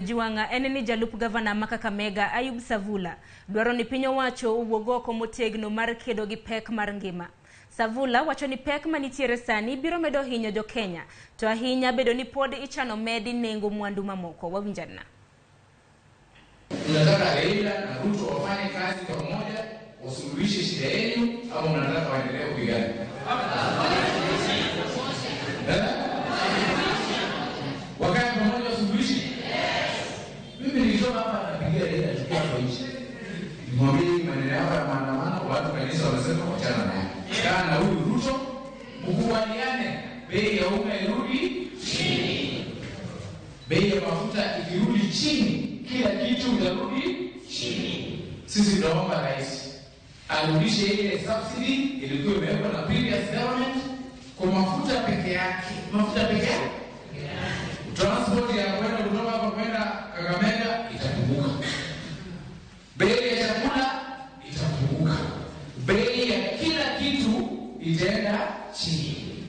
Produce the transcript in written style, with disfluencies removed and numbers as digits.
Kajwang' en ni jalup gavana ma Kakamega Ayub Savula dwaro ni piny owacho owuog oko motegno mar kedo gi pek mar ngima. Savula wacho ni pek manitiere sani biro medo hinyo jo-Kenya, to ahinya bedo ni pod ichano medi nengo mwandu mamoko. Wawinjana. Mnataka Raila na Ruto wafanye kazi pamoja wasuluhishe shida yenu, au mnataka waendelee kupigana? Eh? Wakae pamoja wasuluhishe? Mimi nilitoka hapa napigia Raila tukiwa hapa nje, nimwambie hii maneno yako ya maandamano, watu kanisa wanasema wachana naye, kaa na huyu Ruto mkubaliane, bei ya unga irudi chini, bei ya mafuta ikirudi chini, kila kitu itarudi chini. Sisi tunaomba rais arudishe ile subsidy ilikuwa imewekwa na previous government kwa mafuta peke yake, mafuta peke yake. Transport ya kwenda kutoka hapa kwenda Kakamega itapunguka, bei ya chakula itapunguka, bei ya kila kitu itaenda chini.